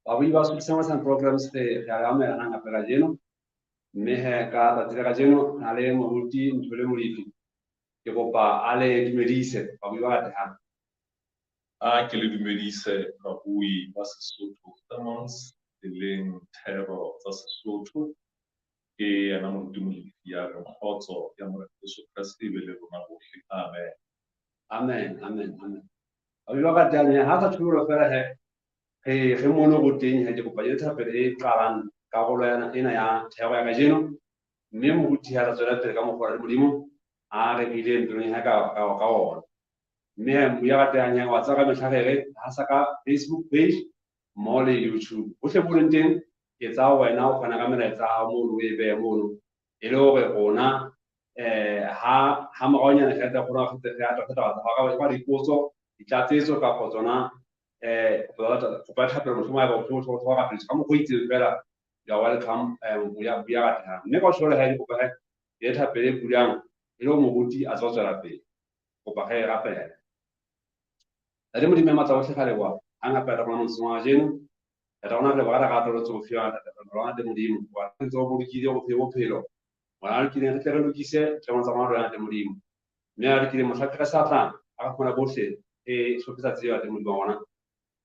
Babui ba Sotho Sermons Programs re re a le amohela hang hape kajeno. Mme he ka tsatsi la kajeno na le moruti Nthole Molefi. Ke kopa a le dumedise babui ba ratehang. A ke le dumedise babui ba Sesotho Sermons e leng thero tsa Sesotho. Ke yena moruti Molefi ya reng kgotso ya Morena Jesu Kreste e be le rona bohle. Amen. Amen, amen, amen. Babui ba ratehang he ha sa tsholo fela he re re mono go teng he ke kopa e thapelo e qalang karolo yana ena ya thero ya kajeno mme moruti ha tla tswela pele ka mokgwa le Modimo a re bileng pelong ya ka ka ka ona. Mme he ya ratehang he wa tseba ka mehla re re ha sa ka Facebook page mmoho le YouTube. Hohle mo leng teng ke tsa wena o fana ka melaetsa ya hao mono o e behe mono e le hore rona ha ha moraonyana re tla kgona ho re address taba tsa hao ka dipotso, ditlatsetso kapa tsona kopa thapelo mohlomong haeba motho o tshwara rapediswa ka mokgwa o itseng fela, you are welcome ya ya ratehang. Mme ka tsholo ha ke kopa he e thapelo e bulang e le moruti a tswa tswela pele. Kopa ge rapela. Ntate Modimo ya matla ohle ga leboha hang hape re rona motseng wa kajeno. Re rona re leboha ka lerato le tsofe wa ntate rona le Modimo. Wa ntse o bolokile go fe bophelo. Ngwana lokileng re tle re lokise tlemo tsa rona le Modimo. Mme a lokile mohla re sa tlang a re kgona bohle e hlophetsa tseo ntate Modimo wa rona.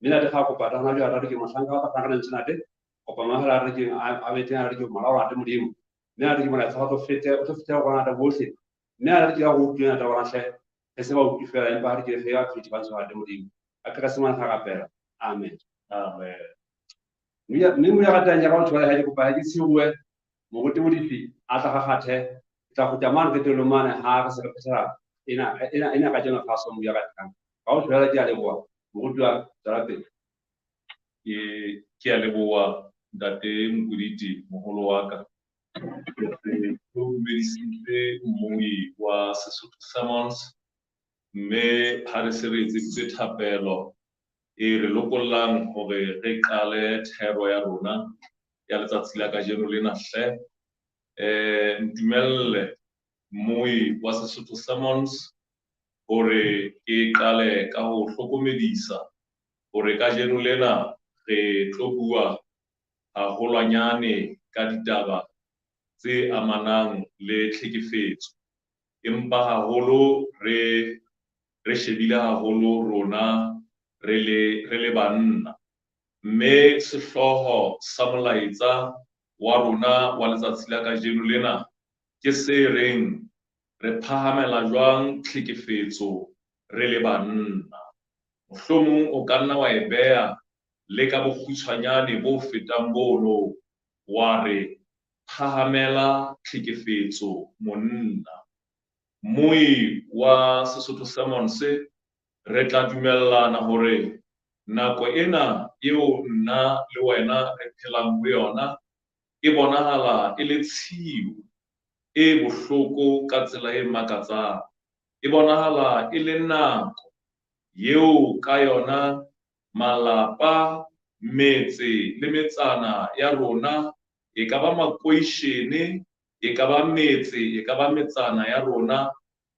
Mme ntate ga kopa hona jwale re ke mohlanka wa tla ka lentswe ntate. Kopa mahela a re ke a be teng a re ke molao ntate Modimo. Mme a re ke molaetsa o tlo fete o tlo fete go rona ntate bohle. Mme a re ke ya go utlwe ntate wa rona hle. Re se ba utlwe fela empa re ke re ya pheti ba ntate Modimo. A ke re se ngwana ga rapela. Amen. Amen. Mme mo ya ratang ya ka o thola ha ke kopa ha ke tshiruwe moruti Molefi a tla ga gathe ke tla kgutla mane qetellong mane ha re se re phethela ena ena ena kajeno kgaso mo ya ratang. Ka o thola ke a leboha moruti wa tswela pele. Ke ke a leboha ntate Mokoditi moholo wa ka. Ke dumedisitse mmui wa Sesotho Sermons mme ha re se re etseditswe thapelo e re lokollang hore re qale thero ya rona ya letsatsi la kajeno lena hle. Ntumelle mmui wa Sesotho Sermons hore ke qale ka ho hlokomedisa hore kajeno lena re tlo bua haholwanyane ka ditaba tse amanang le tlhekefetso. Empa haholo re re shebile haholo rona re le re le banna. Mme sehlooho sa molaetsa wa rona wa letsatsi la kajeno lena ke se reng re phahamela jwang tlhekefetso re le banna. Mohlomong o ka nna wa e beha le ka bokgutshwanyane bo fetang bono wa re phahamela tlhekefetso monna. Mmui wa Sesotho Sermons re tla dumellana hore nako ena eo nna le wena re phelang ho yona e bonahala e le tshiu e bohloko ka tsela e makatsang. E bonahala e le nako eo ka yona malapa, metse le metsana ya rona e ka ba makoishene, e ka ba metse, e ka ba metsana ya rona.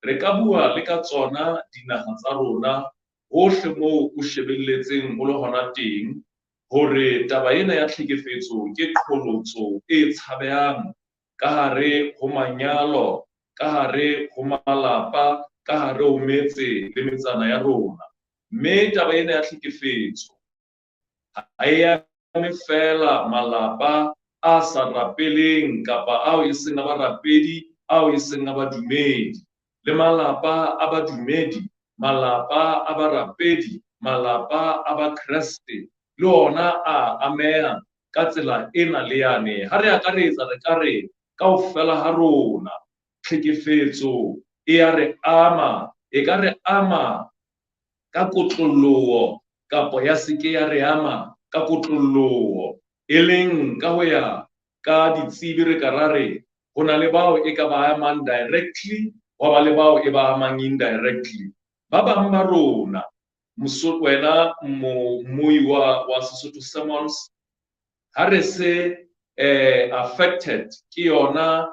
Re ka bua le ka tsona dinaha tsa rona hohle moo o shebelletseng o le hona teng hore taba ena ya tlhekefetso ke qholotso e tshabehang ka hare ho manyalo, ka hare ho malapa, ka hare ho metse le metsana ya rona. Mme taba ena ya tlhekefetso ha e ame fela malapa a sa rapeleng kapa ao e seng a barapedi, ao e seng a badumedi. Le malapa a badumedi, malapa a barapedi, malapa a bakreste le ona a ameha ka tsela ena le yane. Ha re akaretsa re ka re kaofela ha rona tlhekefetso e ya re ama, e ka re ama ka kotloloho kapa ya se ke ya re ama ka kotloloho. E leng ka ho ya ka ditsebi re ka ra re ho na le bao e ka ba amang directly, hwa ba le bao e ba amang indirectly. Ba bang ba rona, wena mmui wa Sesotho Sermons, ha re se affected ke yona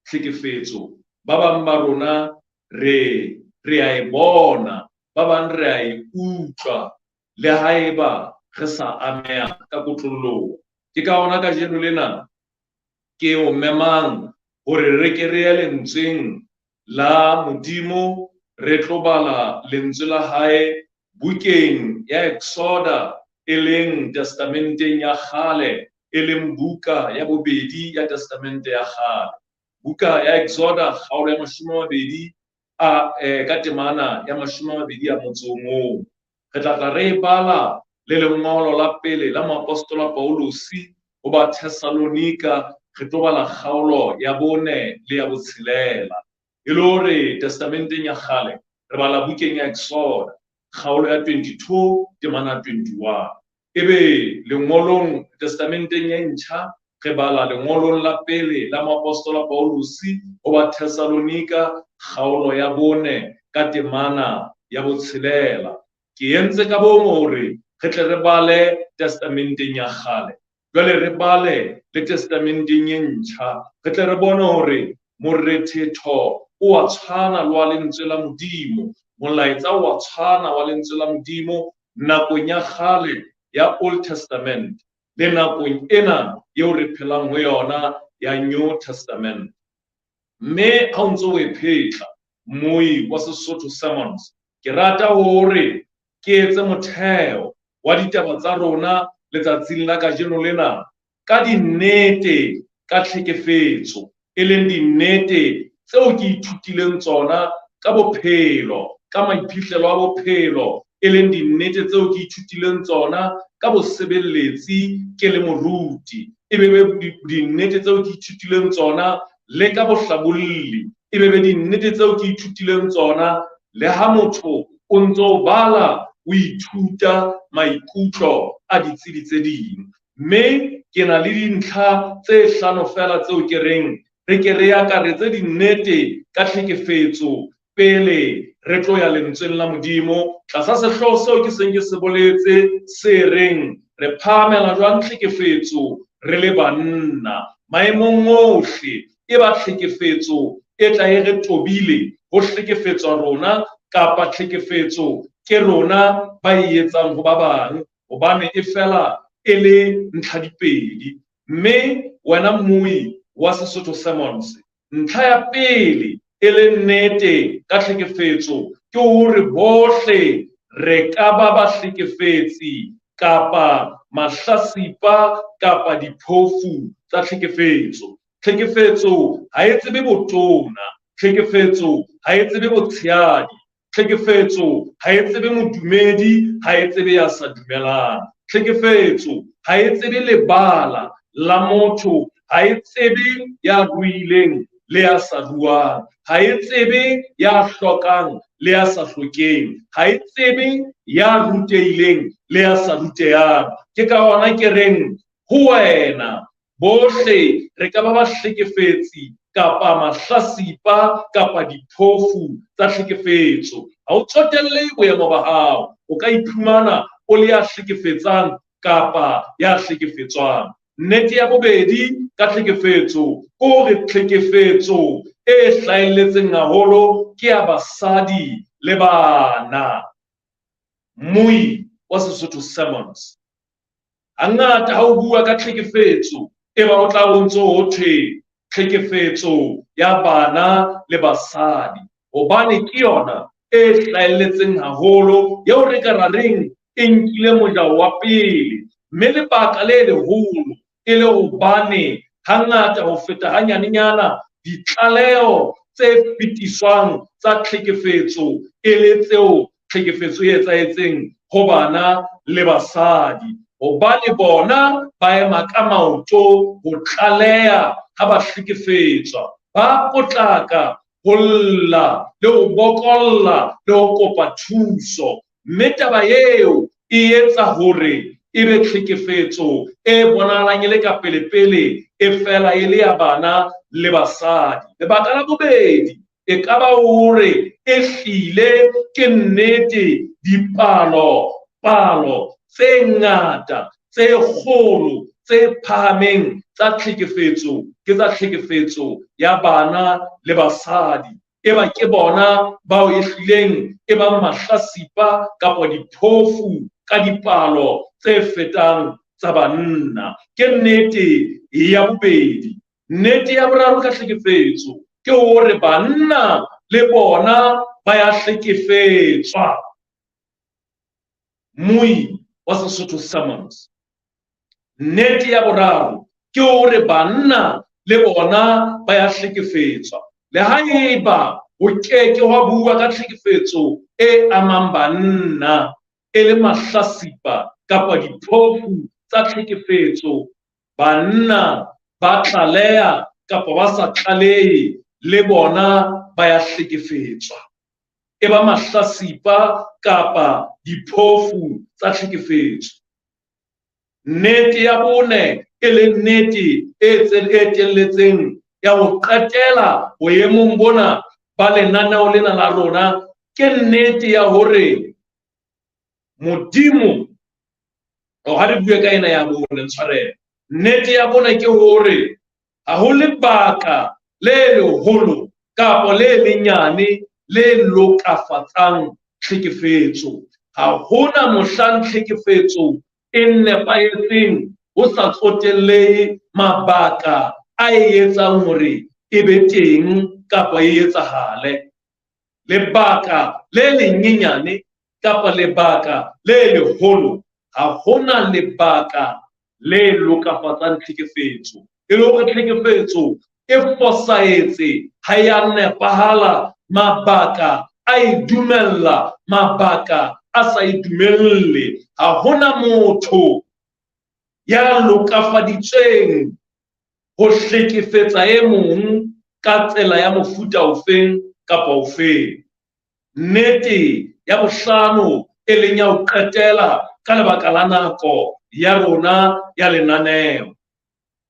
tlhekefetso, ba bang ba rona re re a e bona, ba bang re a e utlwa, le haeba re sa ameha ka kotloloho. Ke ka hona kajeno lena ke o memang hore re ke re ye lentsweng la Modimo, re tlo bala lentswe la hae bukeng ya Exoda, e leng testamenteng ya kgale, e leng buka ya bobedi ya testamente ya kgale. Buka ya Exoda, kgaolo ya 20 a ka temana ya 21. Re tla tla re e bala le lengolo la pele la moapostola Paulus ho ba Thessalonika, re tlo bala kgaolo ya 4 le ya 6. E le hore testamenteng ya kgale re bala bukeng ya Exoda kgaolo ya 22 temana 21. Ebe lengolong testamenteng e ntjha re bala lengolong la pele la moapostola Paulus ho ba Thessalonika kgaolo ya 4 ka temana ya 6. Ke entse ka bong hore re tle re bale testamenteng ya kgale, jwale re bale le testamenteng e ntjha, re tle re bone hore morethetho o a tshwana le wa lentswe la Modimo, molaetsa o a tshwana wa lentswe la Modimo nakong ya kgale ya Old Testament le nakong ena eo re phelang ho yona ya New Testament. Mme ha o ntso o e phetla moi wa Sesotho Sermons, ke rata hore ke etse motheo wa ditaba tsa rona letsatsing la kajeno lena ka dinnete ka tlhekefetso, e leng dinnete tseo ke ithutileng tsona ka bophelo, ka maiphihlelo a bophelo, e leng dinnete tseo ke ithutileng tsona ka bosebeletsi ke le moruti, e be dinnete tseo ke ithutileng tsona le ka bohlabolli, e be dinnete tseo ke ithutileng tsona le ha motho o ntso bala o ithuta maikutlo a ditsebi tse ding. Mme ke na le dintlha tse hlano fela tseo ke reng re ke re akaretse dinnete ka tlhekefetso pele re tlo ya lentsweng la Modimo tlasa sehlooho seo ke seng ke se boletse se reng re phahamela jwang tlhekefetso re le banna maemong ohle. E ba tlhekefetso e tla e re tobile ho hlekefetswa rona kapa tlhekefetso ke rona ba e etsang ho ba bang, hobane e fela e le ntlha dipedi. Mme wena mmui wa Sesotho Sermons, ntlha ya pele e le nnete ka tlhekefetso ke hore bohle re ka ba bahlekefetsi kapa mahlasipa kapa diphofu tsa tlhekefetso. Tlhekefetso ha e tsebe botona, tlhekefetso ha e tsebe botshehadi, tlhekefetso ha e tsebe modumedi, ha e tsebe ya sa dumelang, tlhekefetso ha e tsebe lebala la motho, ha e tsebe ya ruileng le ya sa ruang, ha e tsebe ya hlokang le ya sa hlokeng, ha e tsebe ya rutehileng le ya sa rutehang. Ke ka hona ke reng ho wena bohle re ka ba bahlekefetsi kapa mahlasipa kapa diphofu tsa tlhekefetso. Ha o tsotelle boemo ba hao, o ka iphumana o le ya hlekefetsang kapa ya hlekefetswang. Nnete ya bobedi ka tlhekefetso ke hore tlhekefetso e hlahelletseng haholo ke ya basadi le bana. Mmui wa Sesotho Sermons, hangata ha o bua ka tlhekefetso e ba o tla o ntso ho thwe tlhekefetso ya bana le basadi, hobane ke yona e hlahelletseng haholo eo re ka ra reng e nkile mojao wa pele. Mme lebaka le leholo e le hobane hangata ho feta hanyanenyana ditlaleho tse fetiswang tsa tlhekefetso e le tseo tlhekefetso e etsahetseng ho bana le basadi, hobane bona ba ema ka maoto ho tlaleha ha ba hlekefetswa, ba potlaka ho lla le ho bokolla le ho kopa thuso. Mme taba eo e etsa hore e be tlhekefetso e bonahalang e le ka pelepele, e fela e le ya bana le basadi. Lebaka la bobedi e ka ba hore e hlile ke nnete dipalo palo tse ngata tse kgolo tse phahameng tsa tlhekefetso ke tsa tlhekefetso ya bana le basadi. E ba ke bona bao e hlileng e bang mahlasipa kapa diphofu ka dipalo tse fetang tsa banna. Ke nnete ya bobedi. Nnete ya boraro ka tlhekefetso ke hore banna le bona ba ya hlekefetswa. Mmui wa Sesotho Sermons. Nnete ya boraro ke hore banna le bona ba ya hlekefetswa. Le haeba ho ke ke hwa bua ka tlhekefetso e amang banna e le mahlasipa kapa diphofu tsa tlhekefetso, banna ba tlaleha kapa ba sa tlalehe le bona ba ya hlekefetswa. E ba mahlasipa kapa diphofu tsa tlhekefetso. Nnete ya bone e leng nnete e etelletseng ya ho qetela boemong bona ba lenaneo lena la rona ke nnete ya hore Modimo, ha re bue ka ena ya bone, ntshwarele. Nnete ya bone ke hore ha ho lebaka le leholo kapa le lenyane le lokafatsang tlhekefetso. Ha hona mohlang tlhekefetso e nepahetseng ho sa tsotellehe mabaka a e etsang hore e be teng kapa e etsahale. Lebaka le lenyenyane kapa lebaka le leholo, ha hona lebaka le lokafatsang tlhekefetso. E le hore tlhekefetso e fosahetse, ha ya nepahala, mabaka a e dumella, mabaka a sa e dumelle. Ha hona motho ya lokafaditsweng ho hlekefetsa e mong ka tsela ya mofuta ofeng kapa ofeng. Nnete ya bohlano e leng ya ho qetela ka lebaka la nako ya rona ya lenaneo.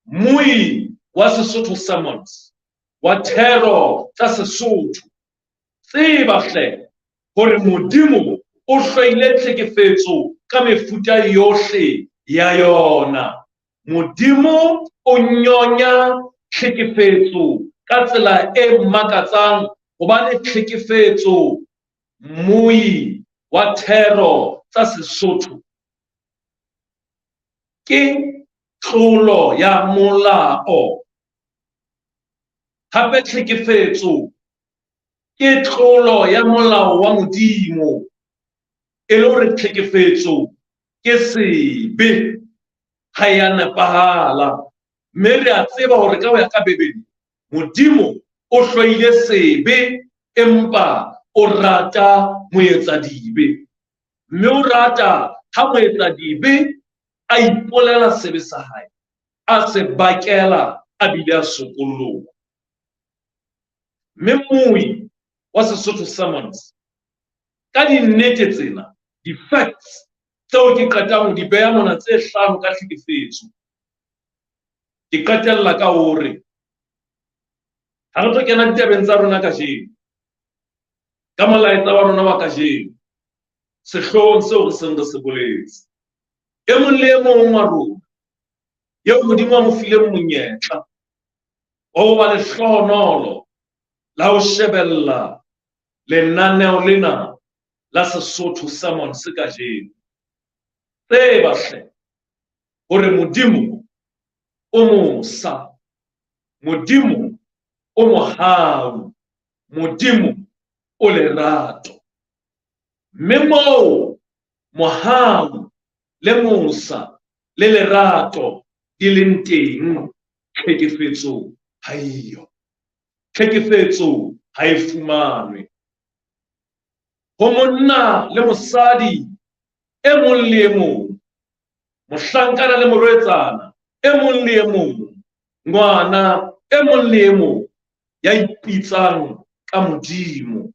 Mmui wa Sesotho Sermons wa thero tsa Sesotho, tseba hle hore Modimo o hloile tlhekefetso ka mefuta yohle ya yona. Modimo o nyonya tlhekefetso ka tsela e makatsang hobane tlhekefetso mmui wa thero tsa Sesotho ke tlolo ya molao. Hape tlhekefetso ke tlolo ya molao wa Modimo. E le hore tlhekefetso ke sebe, ha ya nepahala. Mme re a tseba hore ka ho ya ka Bibele, Modimo o hloile sebe empa o rata moetsadibe. Mme o rata ha moetsadibe a ipolela sebe sa hae, a se bakela a bile a sokolloha. Mme mmui wa Sesotho Sermons ka dinnete tsena, di-facts tseo ke qetang ho di beha mona tse hlano ka tlhekefetso, ke qetella ka hore ha re tlo kena ditabeng tsa rona kajeno, ka molaetsa wa rona wa kajeno, sehloohong seo re seng re se boletse, e mong le e mong wa rona eo Modimo a mo fileng monyetla wa ho ba lehlohonolo la ho shebella lenaneo lena la Sesotho Sermons kajeno, tseba hle hore Modimo o mosa, Modimo o mohau, Modimo o lerato. Mme moo mohau le mosa le lerato di leng teng, tlhekefetso ha eyo. Tlhekefetso ha e fumanwe. Ho monna le mosadi e mong le e mong, mohlankana le morwetsana e mong le e mong, ngwana e mong le e mong ya ipitsang ka Modimo,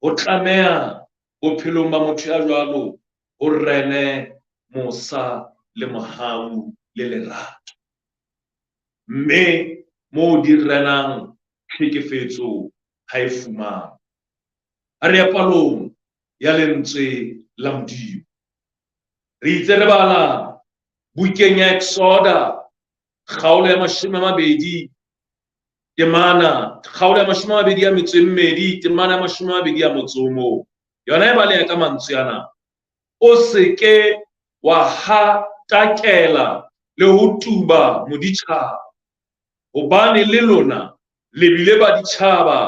ho tlameha bophelong ba motho ya jwalo ho rene mosa le mohau le lerato. Mme moo di renang tlhekefetso ha e fumanwe. A re ya palong ya lentswe la Modimo. Re itse re bala bukeng ya Exoda, kgaolo ya 20, temana, kgaolo ya 22, temana ya 21. Yona e baleha ka mantswe ana: o se ke wa hatakela le ho tuba moditjhaba, hobane le lona le bile baditjhaba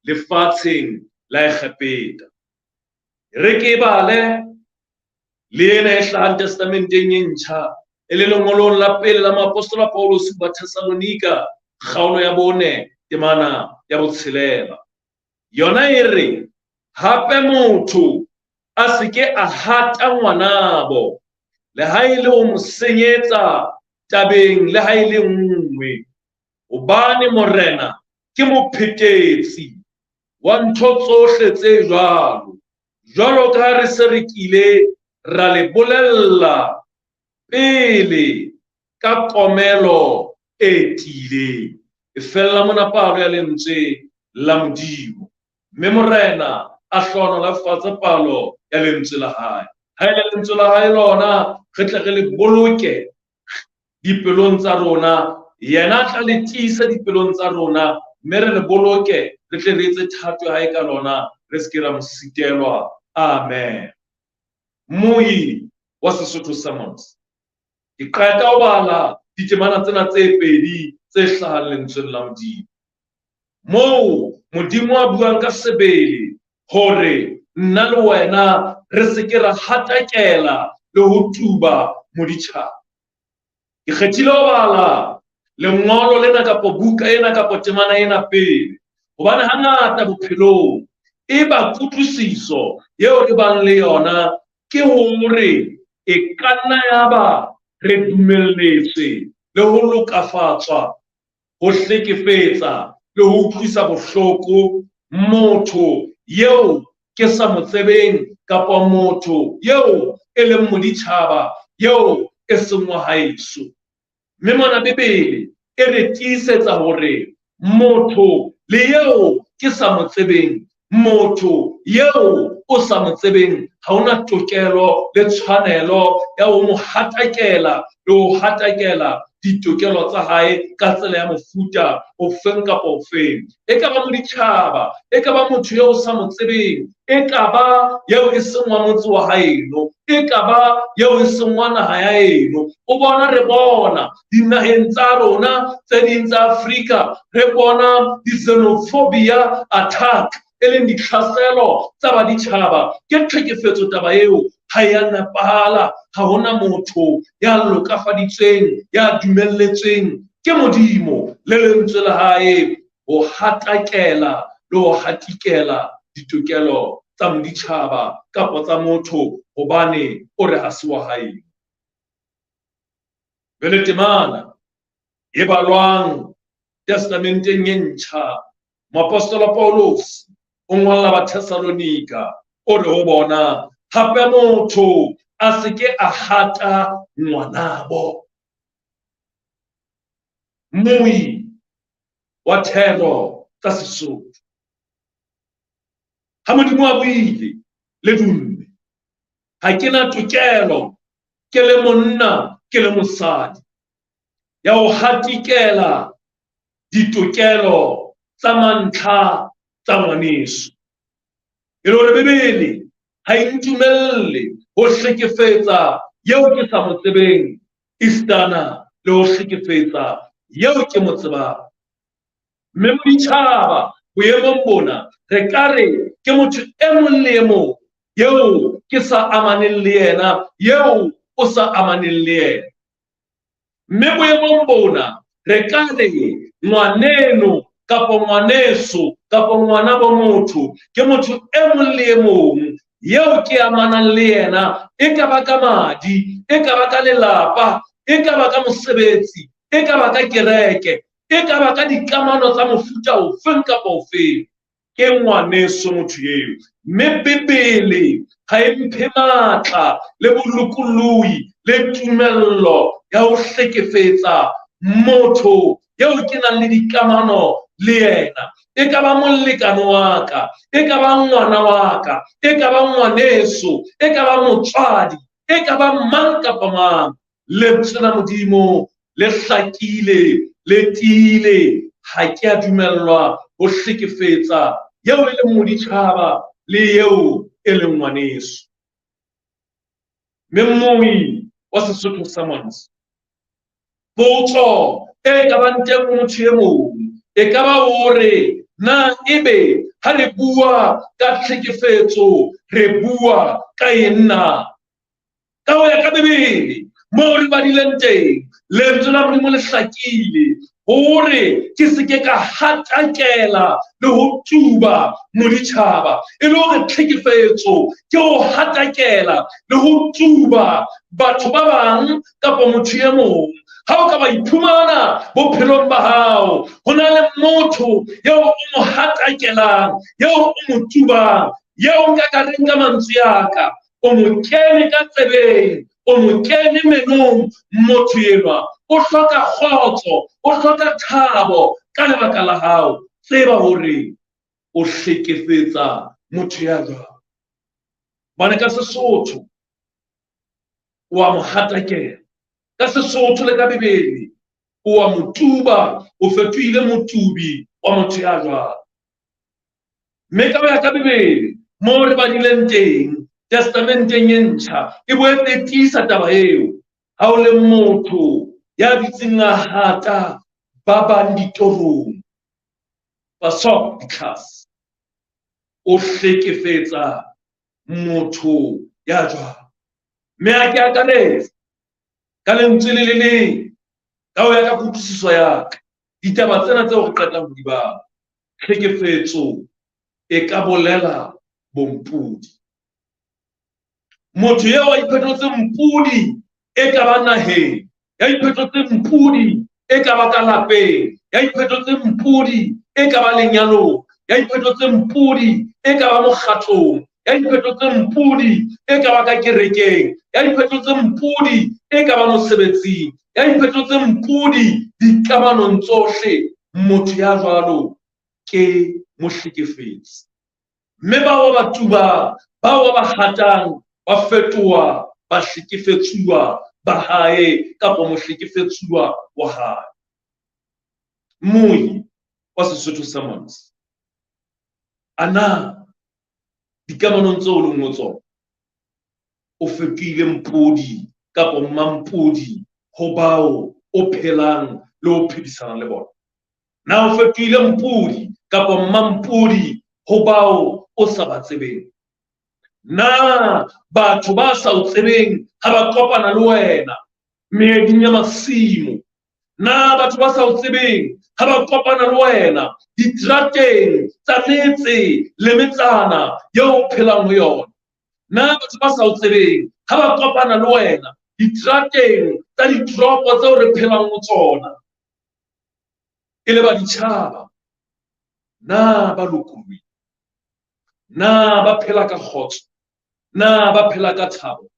lefatsheng la Egepeta. Re ke bale le ena e hlahang Testamenteng e Ntjha, e le lengolong la pele la moapostola Paulus ba Thessalonika, kgaolo ya 4, temana ya 6. Yona e re, hape motho a se ke a hata ngwanabo, le ha e le ho mo senyetsa tabeng le ha e le nngwe, hobane Morena ke mophetetsi wa ntho tsohle tse jwalo, jwalo ka ha re se re kile ra le bolella pele ka komelo e tiileng. E fella mona palo ya lentswe la Modimo, mme Morena a hlohonolofatse palo ya lentswe la hae. Ha e le lentswe la hae lona, re tle re le boloke dipelong tsa rona, yena a tla le tiisa dipelong tsa rona, mme re le boloke, re tle re etse thato ya hae ka lona, re se ke ra mo sitelwa. Amen. Moi wa Sesotho Sermons. Ke qeta ho bala ditemana tsena tse pedi tse hlahang lentsweng la Modimo, moo Modimo a buang ka sebele hore nna le wena re se ke ra hatakela le ho tuba moditjhaba. Ke kgethile ho bala lengolo lena kapa buka ena kapa temana ena pele, hobane hangata bophelong e ba kutlwisiso eo re bang le yona ke hore e ka nna ya ba re dumelletswe le ho lokafatswa, ho hlekefetsa le ho utlwisa bohloko motho eo ke sa mo tsebeng kapa motho eo e leng moditjhaba eo e seng wa haeso. Mme mona Bibele e re tiisetsa hore motho le eo ke sa mo tsebeng, motho eo o sa mo tsebeng, ha ona tokelo le tshwanelo ya ho mo hatakela le ho hatakela ditokelo tsa hae ka tsela ya mofuta ofeng kapa ofeng. E ka ba moditjhaba, e ka ba motho eo o sa mo tsebeng, e ka ba eo e seng wa motse wa haeno, e ka ba eo e seng wa naha ya eno. O bona re bona dinaheng tsa rona tse ding tsa Afrika, re bona di-xenophobia attack, e leng ditlhaselo tsa baditjhaba. Ke tlhekefetso taba eo, ha e a nepahala, ha hona motho ya lokafaditsweng, ya dumelletsweng ke Modimo le lentswe la hae ho hatakela le ho hatikela ditokelo tsa moditjhaba kapa tsa motho hobane o re ha se wa hae. Jwale temana e balwang Testamenteng e Ntjha, moapostola Paulus o ngolla Bathessalonika, o re ho bona, hape motho a se ke a hata ngwanabo. Moi wa thero tsa Sesotho. Ha Modimo a buile le dumme, ha ke na tokelo ke le monna ke le mosadi ya ho hatikela ditokelo tsa mantlha tsa ngwaneso. E le hore Bibele ha e ntumelle ho hlekefetsa eo ke sa mo tsebeng, esitana le ho hlekefetsa eo ke mo tsebang. Mme moditjhaba boemong bona re ka re ke motho e mong le e mong eo ke sa amaneng le yena, eo o sa amaneng le yena. Mme boemong bona re ka re ngwaneno kapa ngwaneso kapa ngwana bo motho ke motho e mong le e mong eo ke amanang le yena, e ka ba ka madi, e ka ba ka lelapa, e ka ba ka mosebetsi, e ka ba ka kereke, e ka ba ka dikamano tsa mofuta ofeng kapa ofeng. Ke ngwaneso motho eo. Mme Bibele ha e mphe matla le bolokolohi le tumello ya ho hlekefetsa motho eo ke nang le dikamano le yena. E ka ba molekane wa ka, e ka ba ngwana wa ka, e ka ba ngwaneso, e ka ba motswadi, e ka ba mang kapa mang. Lentswe la Modimo le hlakile, le tiile, ha ke a dumellwa ho hlekefetsa eo e leng moditjhaba le eo e leng ngwaneso. Mme moi wa Sesotho Sermons, potso e ka bang teng ho motho e mong e ka ba hore na ebe ha re bua ka tlhekefetso re bua ka eng na? Ka ho ya ka Bibele, moo re badileng teng, lentswe la Modimo le hlakile hore ke se ke ka hatakela le ho tuba moditjhaba, e le hore tlhekefetso ke ho hatakela le ho tuba batho ba bang kapa motho e mong. Ha o ka ba iphumana bophelong ba hao ho na le motho eo o mo hatakelang, eo o mo tubang, eo nka ka reng ka mantswe a ka, o mo kene ka tsebeng, o mo kene menong, motho enwa o hloka kgotso, o hloka thabo ka lebaka la hao. Tseba hore o hlekefetsa motho ya jwang. Hobane ka Sesotho o a mo hatakela, ka Sesotho le ka Bibele o a mo tuba, o fetohile motubi wa motho ya jwang. Mme ka ho ya ka Bibele, moo re badileng teng, Testamenteng e ntjha, e boetse e tiisa taba eo. Ha o le motho ya dutseng a hata ba bang ditorong, pasok ditlhase, o hlekefetsa motho ya jwang. Mme a ke akaretse ka lentswe le le leng, ka ho ya ka kutlwisiso ya ka, ditaba tsena tseo re qetang ho di bala, tlhekefetso e ka bolela bompodi. Motho eo a iphetotseng mpodi e ka ba naheng, ya iphetotseng mpodi e ka ba ka lapeng, ya iphetotseng mpodi e ka ba lenyalong, ya iphetotseng mpodi e ka ba mokgatlong, ya iphetotseng mpodi e ka ba ka kerekeng, ya iphetotseng mpodi e ka ba mosebetsing, ya iphetotseng mpodi dikamanong tsohle, motho ya jwalo ke mohlekefetsi. Mme bao ba tubang, bao ba hatang, ba fetoha bahlekefetsuwa ba hae kapa mohlekefetsuwa wa hae. Moyi wa Sesotho Sermons, a na dikamanong tseo o leng ho tsona o fetohile mpodi kapa mmampodi ho bao o phelang le ho phedisana le bona? Na o fetohile mpodi kapa mmampodi ho bao o sa ba tsebeng? Na batho ba sa o tsebeng ha ba kopana le wena meeding ya masimo? Na batho ba sa o tsebeng ha ba kopana le wena diterateng tsa metse le metsana eo o phelang ho yona? Na batho ba sa o tsebeng ha ba kopana le wena diterateng tsa ditoropo tseo re phelang ho tsona e le ba ditjhaba, na ba lokolohile? Na ba phela ka kgotso? Na ba phela ka thabo?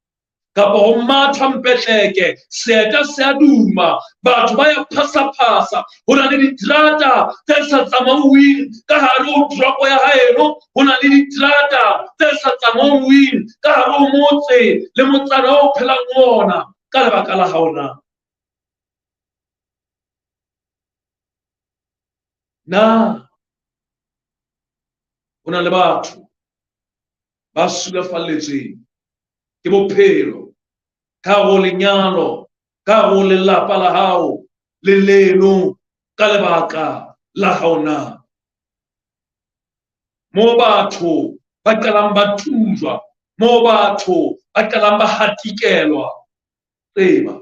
Kapa ho matha mpetleke, seeta se a duma, batho ba ya phasa-phasa, ho na le diterata tse sa tsamauweng ka hare ho toropo ya haeno, ho na le diterata tse sa tsamauweng ka hare ho motse le motsana o phelang ho ona ka lebaka la hao na? Na ho na le batho ba sulafalletsweng ke bophelo ka hare ho lenyalo, ka hare ho lelapa la hao le leno ka lebaka la hao na? Moo batho ba qalang ba tujwa, moo batho ba qalang ba hatikelwa, tseba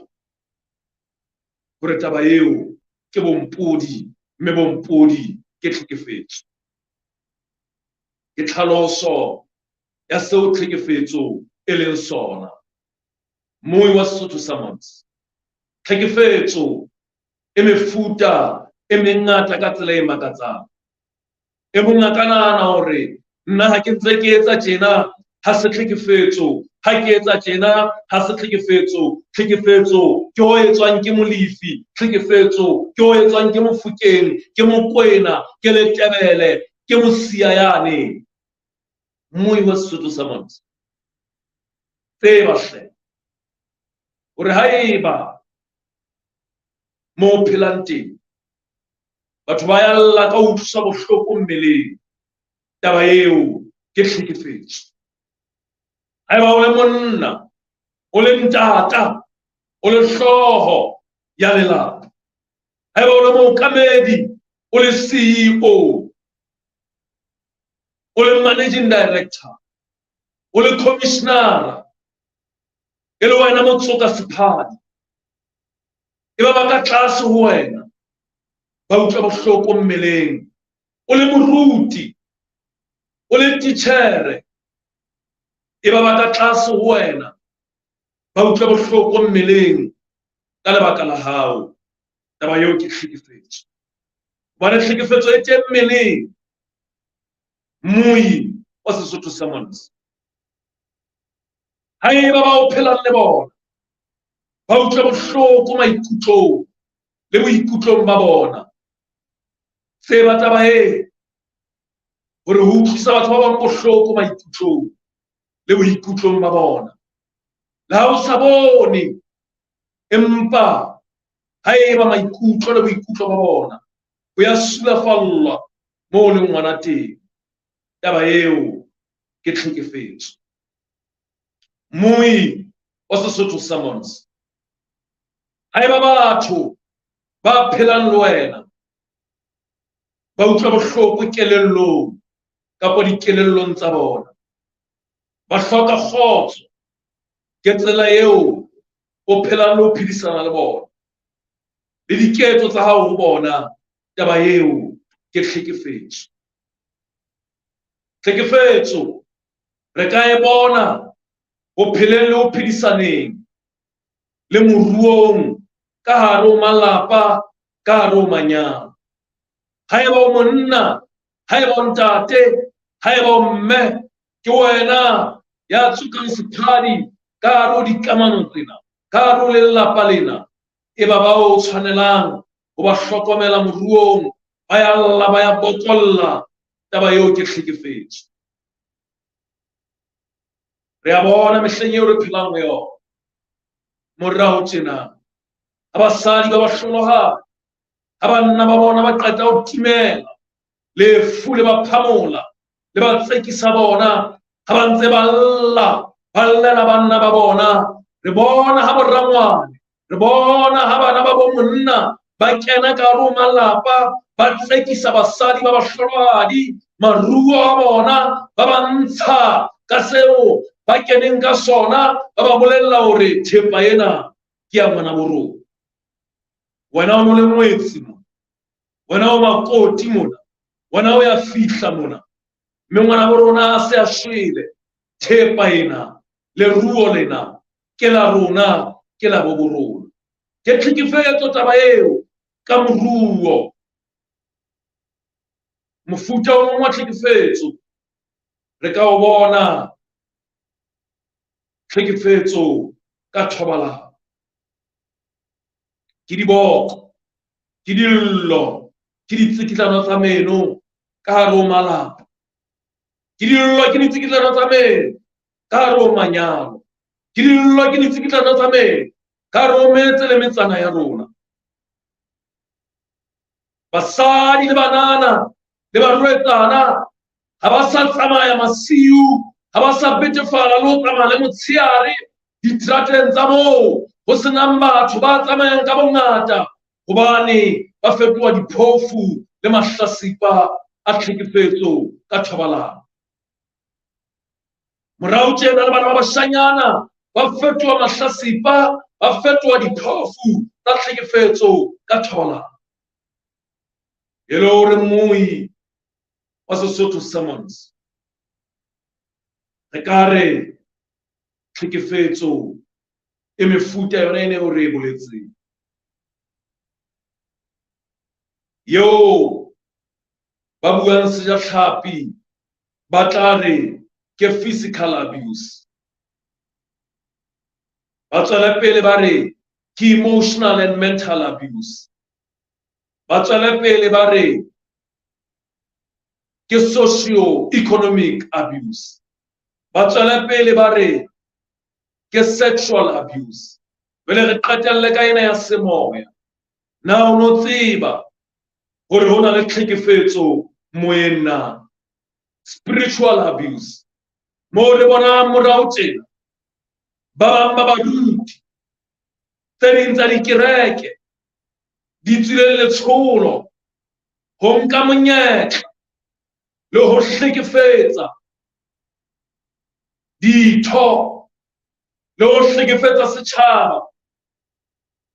hore taba eo ke bompodi, mme bompodi ke tlhekefetso. Ke tlhaloso ya seo tlhekefetso e leng sona. Moi wa Sesotho Sermons, tlhekefetso e mefuta e mengata ka tsela e makatsang. E mong a ka nahana hore nna ha ke ntse ke etsa tjena ha se tlhekefetso, ha ke etsa tjena ha se tlhekefetso, tlhekefetso ke ho etswang ke Molefi, tlhekefetso ke ho etswang ke Mofokeng, ke Mokwena, ke Letebele, ke Mosia yane. Moi wa Sesotho Sermons, tseba hle hore haeba mo o phelang teng batho ba ya lla ka ho utlwisa bohloko mmeleng, taba eo ke tlhekefetso. Haeba o le monna, o le ntata, o le hlooho ya lelapa, haeba o le mookamedi, o le CEO, o le managing director, o le commissioner, e le wena motsoka sephadi, e ba ba ka tlase ho wena ba utlwa bohloko mmeleng, o le moruti, o le titjhere, e ba ba ka tlase ho wena ba utlwa bohloko mmeleng ka lebaka la hao. Taba eo ke tlhekefetso, hobane tlhekefetso e teng mmeleng. Moi wa Sesotho Sermons, haeba ba o phelang le bona ba utlwa bohloko maikutlong le boikutlong ba bona, tseba taba e hore ho utlwisa batho ba bang bohloko maikutlong le boikutlong ba bona, le ha o sa bone, empa haeba maikutlo le boikutlo ba bona bo ya sulafallwa moo o leng ngwana teng, taba eo ke tlhekefetso. Moi wa Sesotho Sermons, haeba batho ba phelang le wena ba utlwa bohloko kelellong kapa dikelellong tsa bona, ba hloka kgotso ke tsela eo o phelang le ho phedisana le bona le diketso tsa hao ho bona, taba eo ke tlhekefetso. Tlhekefetso re ka e bona ho pheleng le ho phedisaneng le moruong ka hare ho malapa, ka hare ho manyalo. Haeba o monna, haeba o ntate, haeba o mme, ke wena ya tsukang sephadi ka hare ho dikamano tsena, ka hare ho lelapa lena, e ba ba o tshwanelang ho ba hlokomela moruong, ba ya lla, ba ya bokolla, taba eo ke tlhekefetso. Re a bona mehleng eo re phelang ho yona morao tjena, ha basadi ba bahlolohadi, ha banna ba bona ba qeta ho timela, lefu le ba phamola le ba tsekisa bona, ha ba ntse ba lla, ba llela banna ba bona. Re bona ha borangwane, re bona ha bana ba bo monna ba kena ka hare ho malapa, ba tsekisa basadi ba bahlolohadi maruo a bona, ba ba ntsha ka seo ba keneng ka sona, ba ba bolella hore thepa ena ke ya ngwana bo rona. Wena o no le ngwetsi mona, wena o makoti mona, wena o ya fihla mona, mme ngwana bo rona a se a shwele, thepa ena, leruo lena ke la rona, ke la bo bo rona. Ke tlhekefetso taba eo ka moruo. Mofuta o mongwe wa tlhekefetso re ka o bona tlhekefetso ka thobalano. Ke diboko, ke dillo, ke ditsikitlano tsa meno ka hare ho malapa. Ke dillo, ke ditsikitlano tsa meno ka hare ho manyalo. Ke dillo, ke ditsikitlano tsa meno ka hare ho metse le metsana ya rona. Basadi le banana le barwetsana ha ba sa tsamaya masiu, ha ba sa betefala le ho tsamaya le motsheare diterateng tsa moo ho senang batho ba tsamayang ka bongata, hobane ba fetoha diphofu le mahlasipa a tlhekefetso ka thobalano. Morao tjena le bana ba bashanyana ba fetoha mahlasipa, ba fetoha diphofu tsa tlhekefetso ka thobalano. E le hore moi wa Sesotho Sermons, re ka re tlhekefetso e mefuta yona e ne o re e boletseng, eo ba buang sejatlhapi ba tla re ke physical abuse, ba tswele pele ba re ke emotional and mental abuse, ba tswele pele ba re ke socio-economic abuse, ba tswele pele ba re ke sexual abuse. Jwale re qetelle ka ena ya semoya. Na o no tseba hore ho na le tlhekefetso moyeng na? Spiritual abuse. Moo re bonang morao tjena ba bang ba baruti Tse ding tsa dikereke di tswile letsholo ho nka monyetla le ho hlekefetsa ditho le ho hlekefetsa setjhaba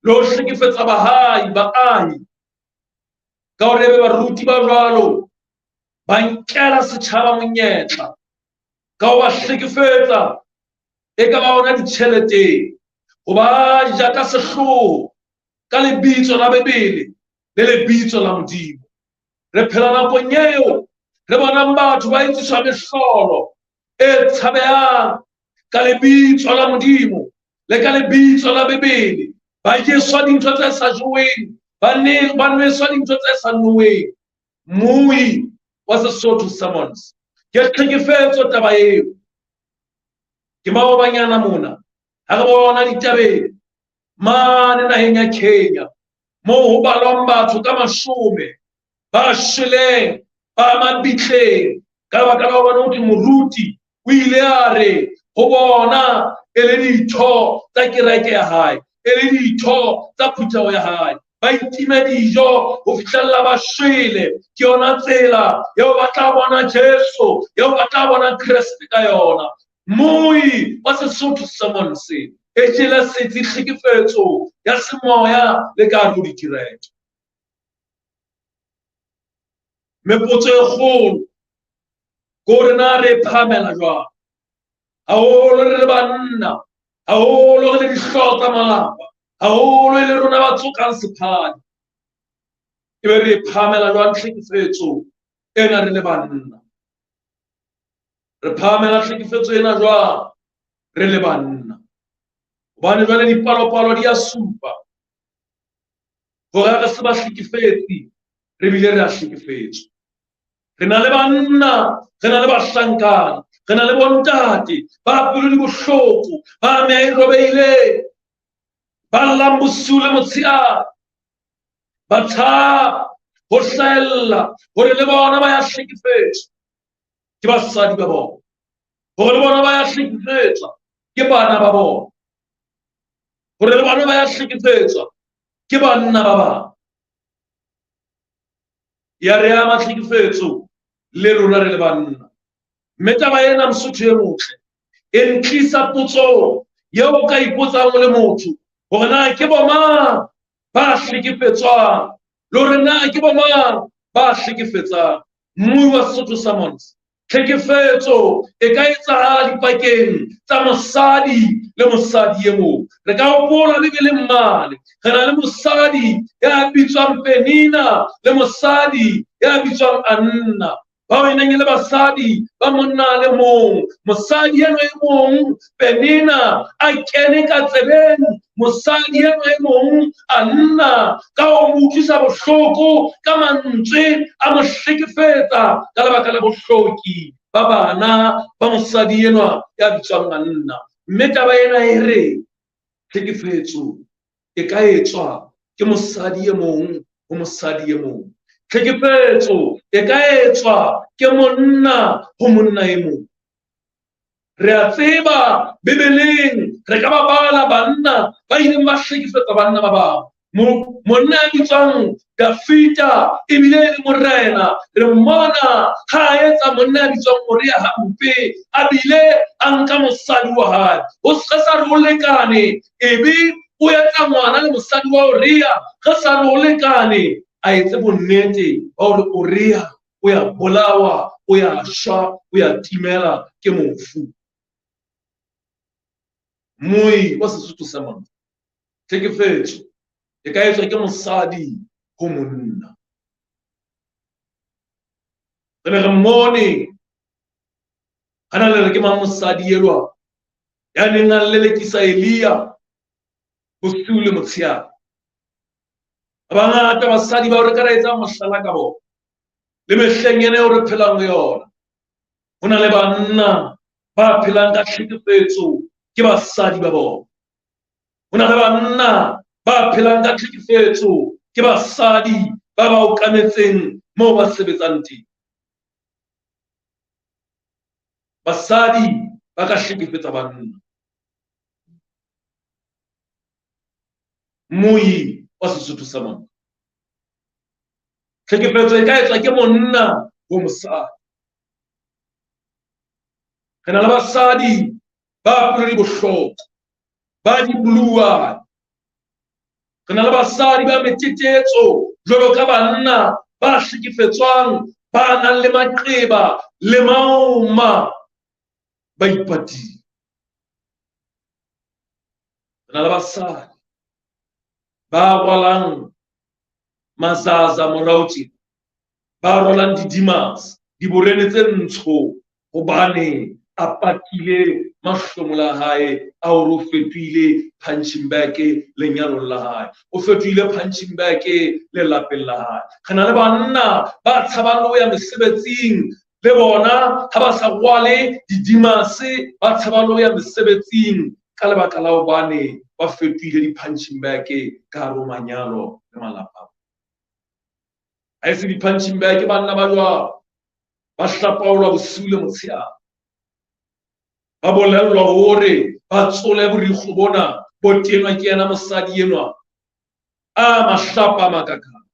le ho hlekefetsa bahai baahi ka hore ebe baruti ba jwalo ba nkela setjhaba monyetla ka ho ba hlekefetsa e ka ba ona ditjheleteng ho ba ja ka sehloho ka lebitso la Bibele le lebitso la Modimo. Re phela nakong eo re bonang batho ba etsiswa mehlolo e tshabehang ka lebitso la Modimo le ka lebitso la Bibele. Ba jeswa dintho tse sa jeweng, ba nweswa dintho tse sa noweng. Mmui wa Sesotho Sermons. Ke tlhekefetso taba eo. Ke maobanyana mona ha re bona ditabeng mane naheng ya Kenya moo ho balwang batho ka mashome ba shweleng ba mabitleng ka lebaka la hobane ho thwe moruti o ile a re ho bona e le ditho tsa kereke ya hae e le ditho tsa phutheho ya hae ba itime dijo ho fihlella ba shwele. Ke yona tsela eo ba tla bona Jesu, eo ba tla bona Kreste ka yona. Mmui wa Sesotho Sermons e jele setsi tlhekefetso ya semoya le ka hare ho dikereke. Mme potso e kgolo ke hore na re e phahamela jwang? Haholo re le banna, haholo re le dihlooho tsa malapa, haholo e le rona ba tsokang sephadi. Ebe re e phahamela jwang tlhekefetso ena re le banna? Re phahamela tlhekefetso ena jwang re le banna? Hobane jwale dipalopalo di a supa hore ha re se bahlekefetsi, re bile re a hlekefetswa. Re na le banna, re na le bahlankana, re na le bontate ba pelo di bohloko, ba meya e robehileng, ba llang bosiu le motshehare, ba tshaba ho hlahella hore le bona ba ya hlekefetswa ke basadi ba bona, hore le bona ba ya hlekefetswa ke bana ba bona, hore le bona ba ya hlekefetswa ke banna ba bang. Ya re ama tlhekefetso le rona re le banna. Mme taba ena Mosotho e motle e ntlisa potsong eo o ka ipotsang o le motho hore na ke bomang ba hlekefetswang le hore na ke bomang ba hlekefetsang. Mmui wa Sesotho Sermons, tlhekefetso e ka etsahala dipakeng tsa mosadi le mosadi e mong. Re ka hopola Bibeleng mane re na le mosadi ya bitswang Penina le mosadi ya bitswang Anna, bao e neng e le basadi ba monna a le mong. Mosadi enwa e mong Penina a kene ka tsebeng mosadi enwa e mong Anna ka ho mo utlwisa bohloko ka mantswe, a mo hlekefetsa ka lebaka la bohloki ba bana ba mosadi enwa ya bitswang Anna. Mme taba ena e re tlhekefetso e ka etswa ke mosadi e mong ho mosadi e mong. Tlhekefetso e ka etswa ke monna ho monna e mong. Re a tseba Bibeleng re ka ba bala banna ba ileng ba hlekefetsa banna ba bang. Monna ya bitswang Dafita ebile e le morena, re mmona ha a etsa monna ya bitswang Uria hampe, a bile a nka mosadi wa hae. Ho se sa re o lekane, ebe o etsa ngwana le mosadi wa Uria, re sa re o lekane, a etse bonnete ba hore Uria o ya bolawa, o ya shwa, o ya timela ke mofu. Moi wa Sesotho sa monna, tlhekefetso e ka etswa ke mosadi ho monna. Re ne re mmone ha na le re ke mang mosadi elwa ya neng a lelekisa Elia bosiu le motshehare. Ba bangata basadi bao re ka ra etsang mohlala ka bona le mehleng ena eo re phelang ho yona. Ho na le banna ba phelang ka tlhekefetso ke basadi ba bona. Ho na le banna ba phelang ka tlhekefetso ke basadi ba ba okametseng moo ba sebetsang teng. Basadi ba ka hlekefetsa banna. Moyi wa Sesotho sa monna. Tlhekefetso e ka etswa ke monna ho mosadi. Re na le basadi ba pelo di bohloko, ba di buluwane. Re na le basadi ba metetetso jwalo ka banna ba hlekefetswang, ba nang le maqeba le maoma, ba ipatile. Re na le basadi ba rwalang mazaza morao tjena, ba rwalang didimas, diborene tse ntsho, hobane a patile mahlomola a hae a hore o fetohile punching bag lenyalong la hae, o fetohile punching bag lelapeng la hae. Re na le banna ba tshabang le ho ya mesebetsing, le bona ha ba sa rwale didimase, ba tshaba le ho ya mesebetsing ka lebaka la hobane ba fetohile di-punching bag ka hare ho manyalo le malapa. Ha e se di-punching bag, banna ba jwalo ba hlapaolwa bosiu le motshehare, ba bolellwa hore ba tsole borikgwe bona bo tenwa ke yena mosadi enwa. A mahlapa a makakang,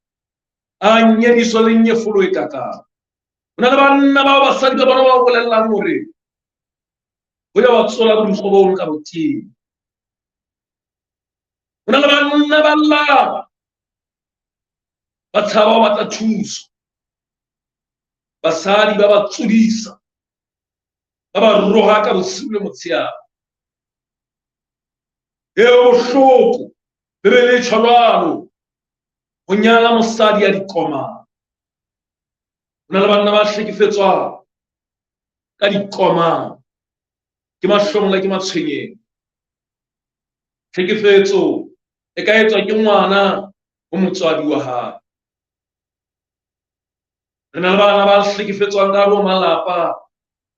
a nyediso le nyefolo e kakang. Ho na le banna bao basadi ba bona ba bolellang hore ho ya wa tsola borikgwe bo nka boteng. Ho na le banna ba llang, ba tshaba ho batla thuso. Basadi ba ba tsodisa, ba ba rohaka bosiu le motshehare. E bohloko, Bibele e tjho jwalo, ho nyala mosadi ya dikomang. Ho na le banna ba hlekefetswang ka dikomang, ke mahlomola, ke matshwenyeho. Tlhekefetso e ka etswa ke ngwana ho motswadi wa hae. Re na le bana ba hlekefetswang ka hare ho malapa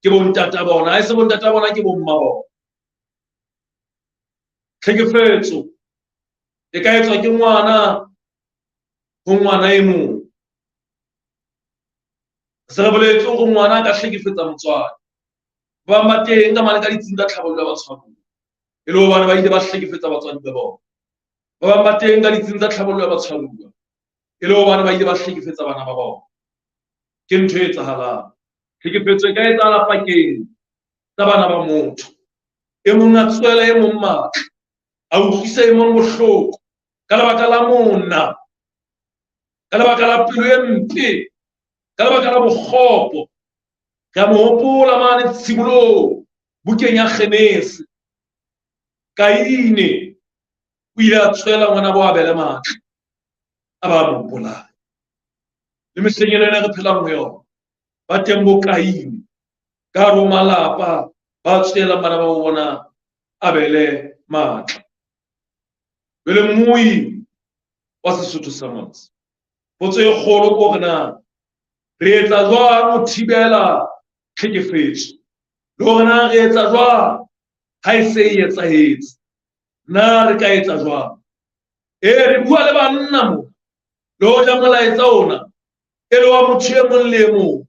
ke bontata bona, ha e se bontata bona ke bomma bona. Tlhekefetso e ka etswa ke ngwana ho ngwana e mong. Se re boletse hore ngwana a ka hlekefetsa motswadi. Ba bang ba teng ka mane ka ditsing tsa tlhabollo ya batshwaruwa, e le hobane ba ile ba hlekefetsa batswadi ba bona. Ba bang ba teng ka ditsing tsa tlhabollo ya batshwaruwa, e le hobane ba ile ba hlekefetsa bana ba bona. Ke ntho e etsahalang. Tlhekefetso e ka etsahala pakeng tsa bana ba motho. E mong a tswela e mong matla, a utlwisa e mong bohloko ka lebaka la mona, ka lebaka la pelo e mpe, ka lebaka la bokgopo. Re a mo hopola mane tshimolong bukeng ya Genese. Kaine o ile a tswela ngwana bo Abele matla, a ba mo bolaya. Le mehleng ena re phelang ho yona, ba teng bo Kaine ka hare ho malapa ba tswelang bana ba bona Abele matla. Jwale mmui wa Sesotho sa motse, potso e kgolo ke hore na re etsa jwang ho thibela tlhekefetso, le hore na re etsa jwang ha e se e etsahetse, na re ka etsa jwang? E re bua le banna mo, le hoja molaetsa ona e le wa motho e mong le e mong.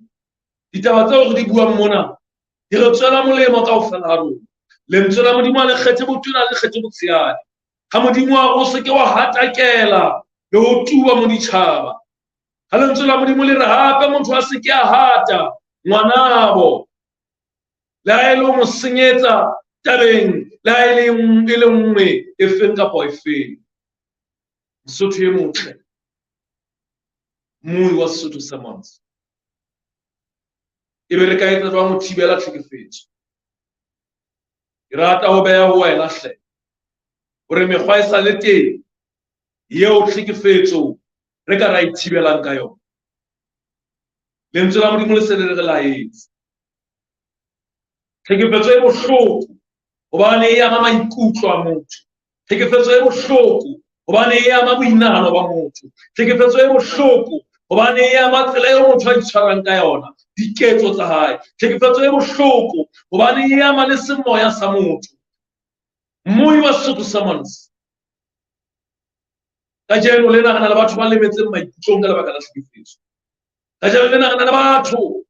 Ditaba tseo re di buang mona di re tswela molemo kaofela ha rona. Lentswe la Modimo ha le kgethe botona, ha le kgethe botshehadi. Ha Modimo a re o se ke wa hatakela le ho tuba moditjhaba. Ha lentswe la Modimo le re hape motho a se ke a hata ngwanabo, le ha e le ho mo senyetsa tabeng le ha e le nngwe e feng kapa e feng. Mosotho e motle, mmui wa Sesotho sa motse, ebe re ka etsa jwang ho thibela tlhekefetso? Ke rata ho beha ho wena hle hore mekgwa e sa le teng eo tlhekefetso re ka ra e thibelang ka yona. Lentswe la Modimo le se le re laetse. Tlhekefetso e bohloko hobane e ama maikutlo a motho. Tlhekefetso e bohloko hobane e ama boinahano ba motho. Tlhekefetso e bohloko hobane e ama tsela eo motho a itshwarang ka yona, diketso tsa hae. Tlhekefetso e bohloko hobane e ama le semoya sa motho. Mmui wa Sesotho sa motse, kajeno lena re na le batho ba lemetseng maikutlong ka lebaka la tlhekefetso. Kajeno lena re na le batho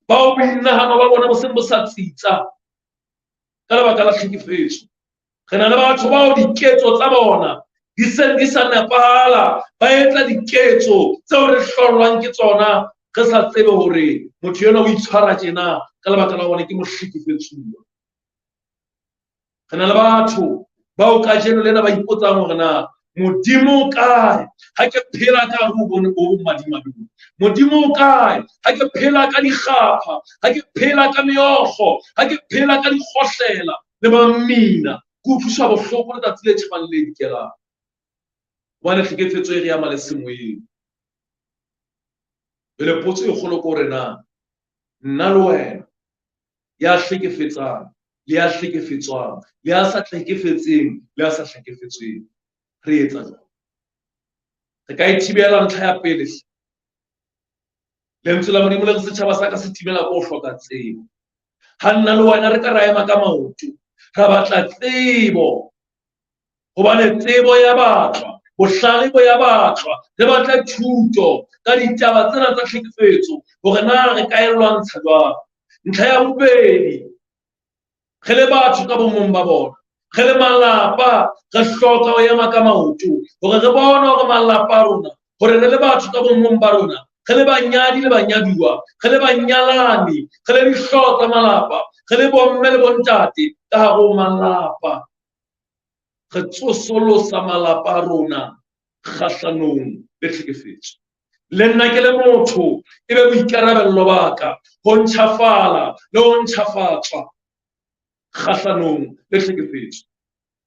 bao boinahano ba bona bo seng bo sa tsitsa ka lebaka la tlhekefetso. Re na le batho bao diketso tsa bona di se di sa nepahala, ba etsa diketso tseo re hlolwang ke tsona, re sa tsebe hore motho enwa o itshwara tjena ka lebaka la hobane ke mohlekefetsuwa. Re na le batho bao kajeno lena ba ipotsang hore na Modimo o kae ha ke phela ka hare ho bone o madimabe. Modimo o kae ha ke phela ka dikgapha, ha ke phela ka meokgo, ha ke phela ka dikgohlela le mamina, ke utlwiswa bohloko letsatsi le tjhabang le dikelang. Hobane tlhekefetso e re ama le semoyeng. Jwale potso e kgolo ke hore na nna le wena ya hlekefetsang le ya hlekefetswang le ya sa hlekefetseng le ya sa hlekefetsweng, re etsa jwang? Re ka e thibela ntlha ya pele. Lentswe la Modimo le re setjhaba sa ka se timela ko ho hloka tsebo. Ha nna le wena re ka ra ema ka maoto, ra batla tsebo, hobane tsebo ya batlwa, bohlale bo ya batlwa, re batle thuto ka ditaba tsena tsa tlhekefetso hore na re ka e lwantsha jwang. Ntlha ya bobedi, re le batho ka bomong ba bona, re le malapa, re hloka ho ema ka maoto hore re bone hore malapa a rona, hore re le batho ka bomong ba rona, re le banyadi le banyaduwa, re le banyalani, re le dihlooho tsa malapa, re le bomme le bontate ka hare ho malapa, re tsosolosa malapa a rona kgahlanong le tlhekefetso. Le nna ke le motho, e be boikarabello ba ka ho ntjhafala le ho ntjhafatswa kgahlanong le tlhekefetso.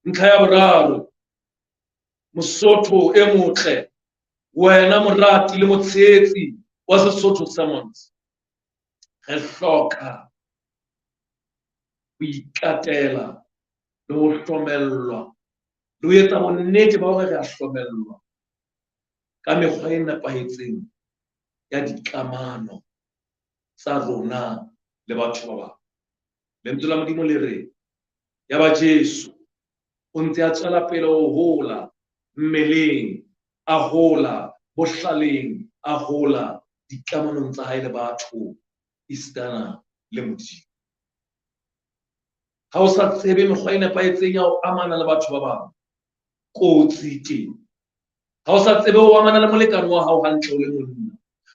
Ntlha ya boraro, Mosotho e motle, wena morati le motshehetsi wa Sesotho Sermons, re hloka ho ikatela le ho hlomellwa le ho etsa bonnete ba hore re a hlomellwa ka mekgwa e nepahetseng ya dikamano tsa rona le batho ba bang. Lentswe la Modimo le re, ya ba Jesu o ntse a tswela pele ho hola mmeleng, a hola bohlaleng, a hola dikamanong tsa hae le batho, esitana le Modimo. Ha o sa tsebe mekgwa e nepahetseng ya ho amana le batho ba bang, kotsi teng. Ha o sa tsebe ho amana le molekane wa hao hantle o le monna,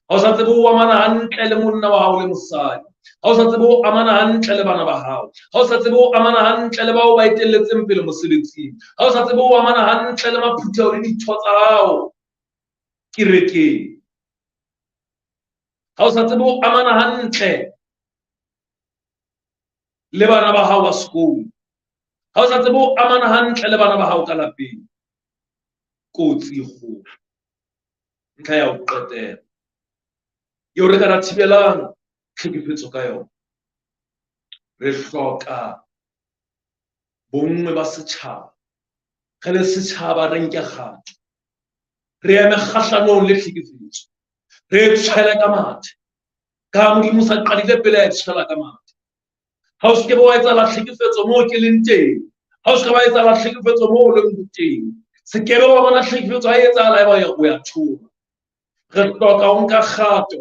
ha o sa tsebe ho amana hantle le monna wa hao le mosadi, ha o sa tsebe ho amana hantle le bana ba hao, ha o sa tsebe ho amana hantle le bao ba etelletseng pele mosebetsing, ha o sa tsebe ho amana hantle le maphutheho le ditho tsa hao kerekeng, ha o sa tsebe ho amana hantle le bana ba hao ba sekolo, ha o sa tsebe ho amana hantle le bana ba hao ka lapeng, kotsi e kgolo. Ntlha ya ho qetela eo re ka ra thibelang tlhekefetso ka yona, re hloka bonngwe ba setjhaba. Re le setjhaba re nke kgato, re eme kgahlanong le tlhekefetso, re e tshwele ka mathe. Ka ha Modimo sa qadile pele a e tshwela ka mathe. Ha o se ke wa etsahala tlhekefetso moo ke leng teng, ha o se ke wa etsahala tlhekefetso moo o leng teng, se ke be wa bona tlhekefetso ha e etsahala eba o ya thola. Re hloka ho nka kgato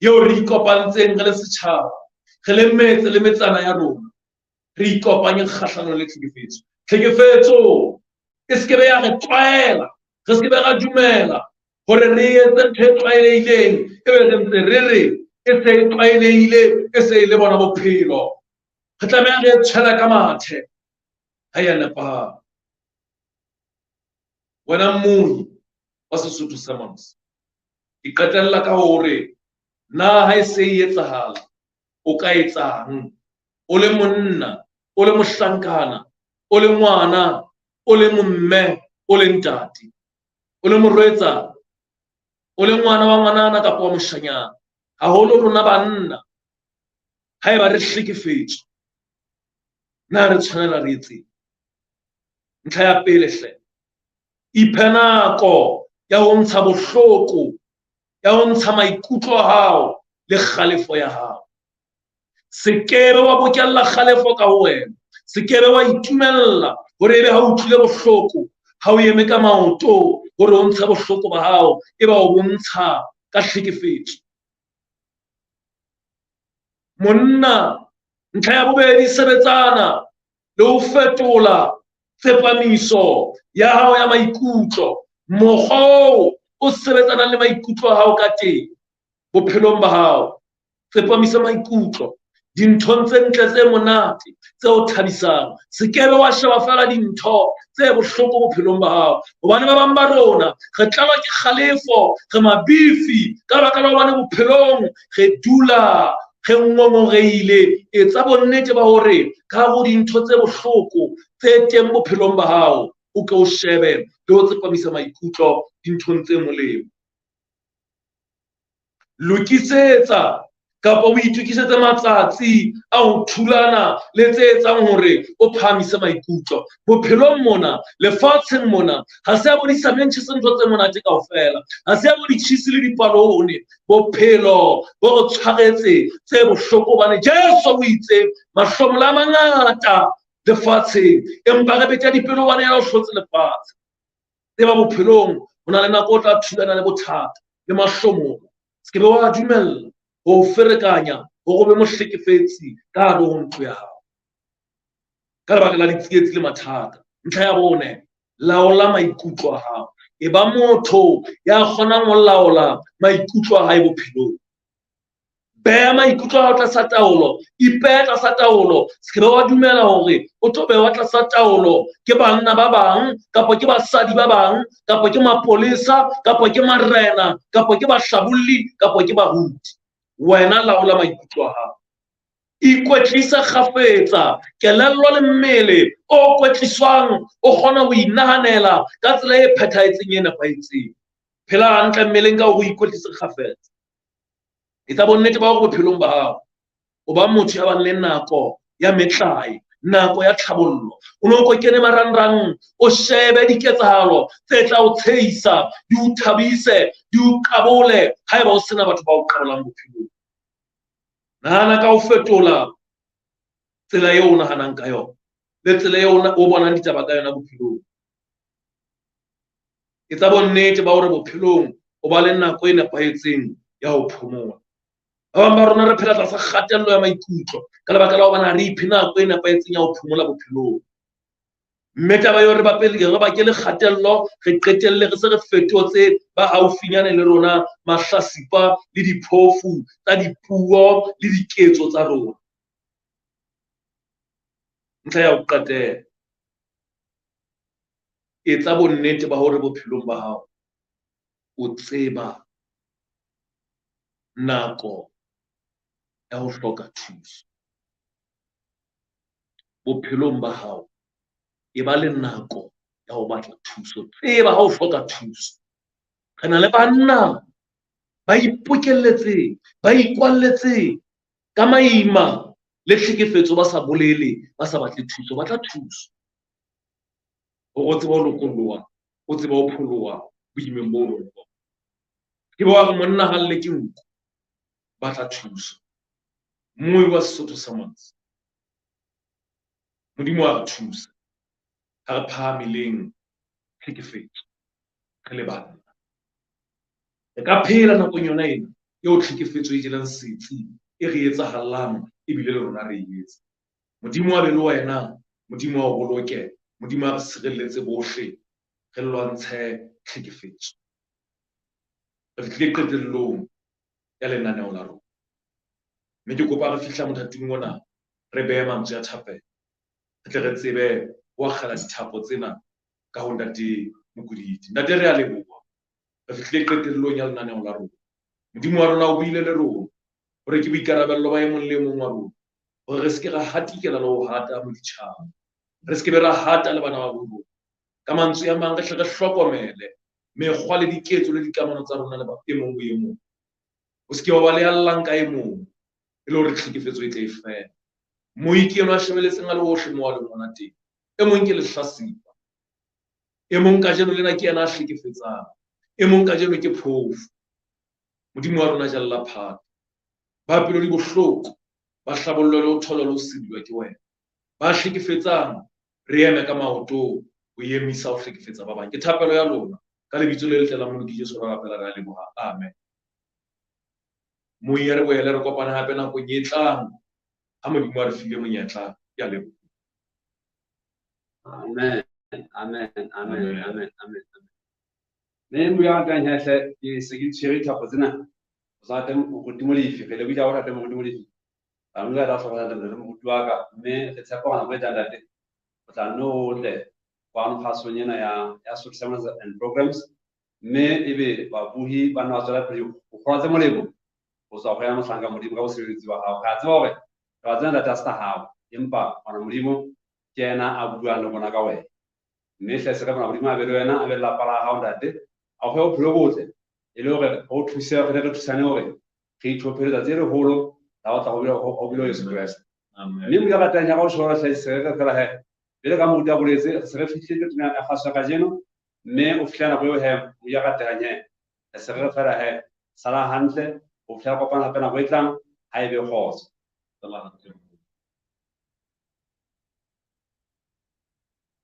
eo re ikopantseng re le setjhaba, re le metse le metsana ya rona, re ikopanye kgahlanong le tlhekefetso. Tlhekefetso e se ke be ya re tlwaela, re se ke be ra dumela hore re etse ntho e tlwaelehileng, ebe re ntse re re e se e tlwaelehile, e se e le bona bophelo. Re tlameha re e tshwela ka mathe, ha ya nepahala. Wena mmohi wa Sesotho Sermons, ke qetella ka hore na ha e se e etsahala, o ka etsang? O le monna, o le mohlankana, o le ngwana, o le momme, o le ntate, o le morwetsana, o le ngwana wa ngwanana kapa wa moshanyana, haholo rona banna, haeba re hlekefetswa, na re tshwanela re etseng? Ntlha ya pele hle, iphe nako ya ho ntsha bohloko, ya ho ntsha maikutlo a hao le kgalefo ya hao. Se ke be wa bokella kgalefo ka ho wena, se ke be wa itumella hore ebe ha o utlwile bohloko, ha o eme ka maoto hore o ntshe bohloko ba hao, eba o bontsha ka tlhekefetso. Monna, ntlha ya bobedi, sebetsana le ho fetola Tsepamiso ya hao ya maikutlo, mokgwa oo o sebetsanang le maikutlo a hao ka teng bophelong ba hao. Tsepamisa maikutlo dinthong tse ntle tse monate tse o thabisang. Se kebe wa sheba feela dintho tse bohloko bophelong ba hao, hobane ba bang ba rona re tlalwa ke kgalefo, re mabifi ka lebaka la hobane bophelong re dula re ngongoreile. Etsa bonnete ba hore ka ho dintho tse bohloko tse teng bophelong ba hao, o ke o shebe le ho tsepamisa maikutlo dinthong tse molemo. Lokisetsa kapa o itokisetse matsatsi a ho thulana le tse etsang hore o phahamise maikutlo. Bophelong mona, lefatsheng mona, ha se a bo disamentjhe se ntho tse monate kaofela, ha se a bo ditjhisi le dipalone. Bophelo bo re tshwaretse tse bohloko hobane Jesu o itse mahlomola a mangata lefatsheng, empa re betja dipelo hobane yena o hlotse lefatshe. Tseba bophelong ho na le nako o tla thulana le bothata le mahlomola. Se ke be wa dumella ho ferekanya hore o be mohlekefetsi ka hare ho ntlo ya hao ka lebaka la ditsietsi le mathata. Ntlha ya bone, laola maikutlo a hao. E ba motho ya kgonang ho laola maikutlo a hae bophelong. Beha maikutlo a hao tlasa taolo, ipehe tlasa taolo. Se ke be wa dumela hore o tlo bewa tlasa taolo ke banna ba bang, kapa ke basadi ba bang, kapa ke mapolesa, kapa ke marena, kapa ke bahlabolli, kapa ke baruti. Wena laola maikutlo a hao. Ikwetlise kgafetsa, kelello le mmele o kwetliswang o kgona ho inahanela ka tsela e phethahetseng e nepahetseng. Phela hantle mmeleng ka hore o ikwetlise kgafetsa. Etsa bonnete ba hore bophelong ba hao o ba motho ya bang le nako ya metlae, nako ya tlhabollo. O no ko kene marangrang, o shebe diketsahalo tse tla o tshehisa, di o thabise, di o qabole haeba o sena batho ba o qabolang bophelong. Nahana ka ho fetola tsela eo o nahanang ka yona le tsela eo o bonang ditaba ka yona bophelong. Etsa bonnete ba hore bophelong o ba le nako e nepahetseng ya ho phomola. Ba bang ba rona re phela tlasa kgatello ya maikutlo ka lebaka la hobane ha re iphe nako e nepahetseng ya ho phomola bophelong. Mme taba eo re bakele kgatello, re qetelle re se re fetotse ba haufinyane le rona mahlasipa le diphofu tsa dipuo le diketso tsa rona. Ntlha ya ho qetela, etsa bonnete ba hore bophelong ba hao o tseba nako ya ho hloka thuso. Bophelong ba hao e ba le nako ya ho batla thuso. Tseba ha o hloka thuso. Re na le banna ba ipokelletseng, ba ikwalletseng ka maima le tlhekefetso, ba sa bolele, ba sa batle thuso. Batla thuso hore o tsebe ho lokolloha, o tsebe ho pholoha boimeng bo leng bona. Ke bo re monna ha lle ke nku, batla thuso. Mmui wa Sesotho sa Motse, Modimo a re thuse ha re phahameleng tlhekefetso re le banna. Re ka phela nakong yona ena eo tlhekefetso e jeleng setsi, e re etsahallang ebile le rona re e etsa. Modimo a be le wena, Modimo a o boloke, Modimo a re sireletse bohle, re lwantshe tlhekefetso. Re fihlile qetellong ya lenaneo la rona. Mme ke kopa re fihla mothating ona re behe mantswe a thapelo, re tle re tsebe ho akgela dithapo tsena ka ho Ntate Mokodidi. Ntate, re a leboha. Re fihlile qetellong ya lenaneo la rona. Modimo wa rona o buile le rona hore ke boikarabello ba e mong le e mong wa rona hore re se ke ra hatikela le ho hata moditjhaba, re se ke be ra hata le bana ba bo rona. Ka mantswe a mang, re hle re hlokomele mekgwa le diketso le dikamano tsa rona le ba e mong ho e mong. O se ke wa ba le ya llang ka e mong e le hore tlhekefetso e tle e fele. Moiki enwa a shebeletseng a le hohle moo a leng hona teng. E mong ke lehlasipa, e mong kajeno lena ke yena a hlekefetsang, e mong kajeno ke phofu. Modimo wa rona jalla phata. Ba pelo di bohloko ba hlabollwe le ho tholwa le ho sediwa ke wena. Ba hlekefetsang re eme ka maoto ho emisa ho hlekefetsa ba bang. Ke thapelo ya lona ka lebitso le letle la Moloki Jesu re rapela re a leboha. Amen. Moya re boele re kopane hape nakong e tlang ha Modimo a re file monyetla. Ke a leboha. Amen. Amen, amen, amen, amen. Mme mo ya ratang hle ke se ke tshwere dithapo tsena. O sa rate moruti Molefi, re lebile ha o rate moruti Molefi. Ba mo tla hloka ntate moruti wa ka, mme re tshepa hore nako e tlang ntate o tla nne o tle kwano kgasong ena ya Sotho Sermons and Programs, mme ebe babuhi ba nna ba tswela pele ho kgola tse molemo ho tswa ho ya mohlanka Modimo ka bosebeletsi ba hao. Re a tseba hore taba tsena ntate ha se tsa hao, empa ngwana Modimo ke yena a buang le rona ka wena. Mme hle se re bona Modimo a be le wena, a be le lapa la hao ntate, a o fe bophelo bo botle, e le hore re o thuse, re ne re thusane hore re itlhophe letsatsi le leholo la ho tla ho bile Jesu Kreste. Mme Modimo a ratang ya ka o tjho hle se re fela he. Jwale ka moruti a boletse, se re fihlile qetong ya kgaso ya kajeno, mme o fihla nako eo he, Modimo a ratehang he. Re se re fela he, sala hantle, ho fihla kopana hape nako e tlang, ha e be kgotso. Sala hantle.